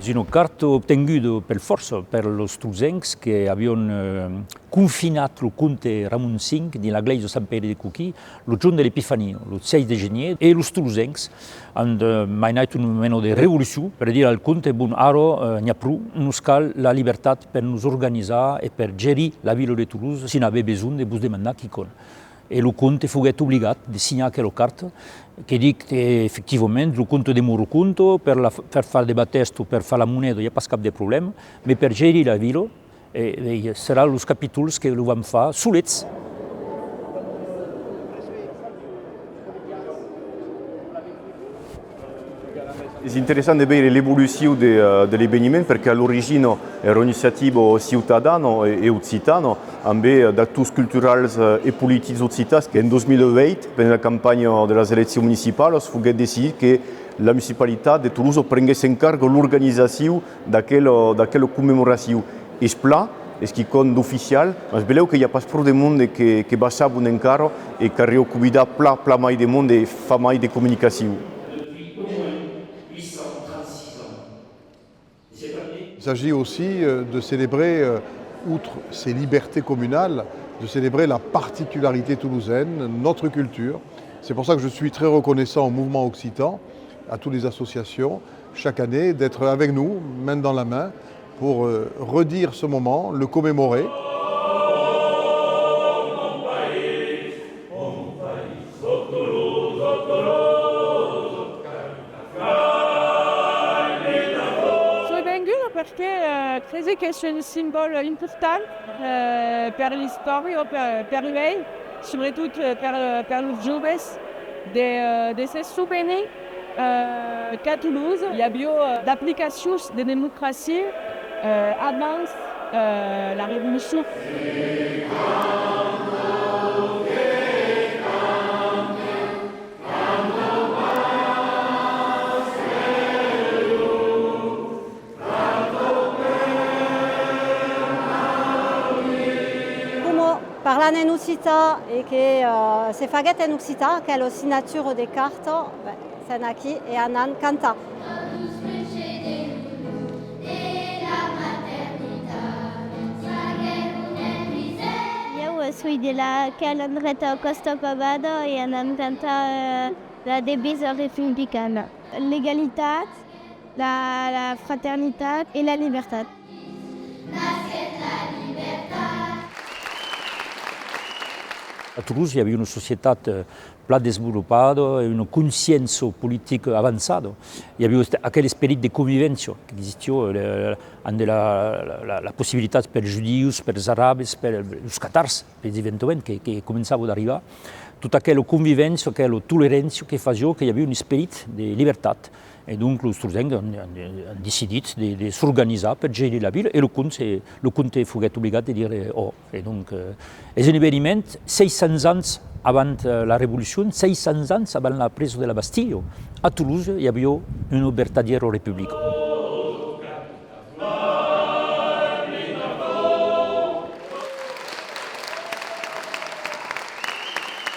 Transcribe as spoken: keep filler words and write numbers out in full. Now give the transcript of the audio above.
Es una carta obtenguda per fòrça per los tolosencs que avián, eh, confinat lo comte Ramon cinc dins la glèisa Sant Pèire de Coquilhs lo jorn de l'Epifania, lo sièis de genièr, e los tolosencs an, eh, mainat una mena de revolucion per dire al comte: bon, ara, eh, n'i a pro, nos cal la libertat per nos organizar e per gerir la vila de Tolosa, si n'avètz besonh de vos demandar quicòm. E lo comte foguèt obligat de signar aquela carta que ditz que, efectivament, lo comte demòra comte, per la, per far de batèsta, per far la moneda, i a pas cap de problèma, mas per gerir la vila, e, e serà los capitols que lo van far solets. Es interessant de veire l'evolucion de, eh, de l'eveniment, perque a l'origina èra una iniciativa ciutadana e, e occitana, ambe, eh, d'actors culturals, eh, e politics occitans, qu'en dos mila uèit, pendent la campanha de las eleccions municipalas, foguèt decidit que la municipalitat de Tolosa prenguèsse en carga l'organizacion d'aquela, d'aquela commemoracion. Es plan, es quicòm d'oficial, mas belèu que i a pas pro de monde que, que baissavan encara e caliá convidar plan, plan mai de monde e far mai de comunicacion. Il s'agit aussi, euh, de célébrer, euh, outre ces libertés communales, de célébrer la particularité toulousaine, notre culture. C'est pour ça que je suis très reconnaissant au mouvement occitan, à toutes les associations, chaque année, d'être avec nous, main dans la main, pour, euh, redire ce moment, le commémorer. Soi venguda perque, eh, cresi qu'es un simbòl important, eh, per l'istòria, per, per uèi, subretot, eh, per, per los joves, de, eh, de se sovenir, eh, qu'a Tolosa i aviá, eh, d'aplicacions de democracia, eh, abans, eh, la revolucion. Coma parlan en occitan e que, eh, se faguèt en occitan aquela signatura de carta, ben, sèm aquí e anam cantar. Ieu, eh, soi de la Calandreta Còsta Pavada e anam cantar, eh, la devisa republicana. L'egalitat, la, la fraternitat e la libertat. A Tolosa i aviá una societat, eh, plan desvolopada e una consciéncia politica avançada. I aviá est-, aquel esperit de convivéncia qu'existiá, eh, amb de la, la, la, la possibilitat pels judius, pels arabes, per los catars, principalament, que, que començava d'arribar. Tota aquela convivéncia, aquela toleréncia que fasiá que i aviá un esperit de libertat. E donc los tolosencs an, an, an decidit de, de s'organizar per gerir la vila, e lo comte, lo comte foguèt obligat de dire, eh, òc. E donc, eh, es un eveniment, sièis cents ans avant, eh, la Revolucion, sièis cents ans avant la presa de la Bastilha, a Tolosa i aviá una vertadièra republica.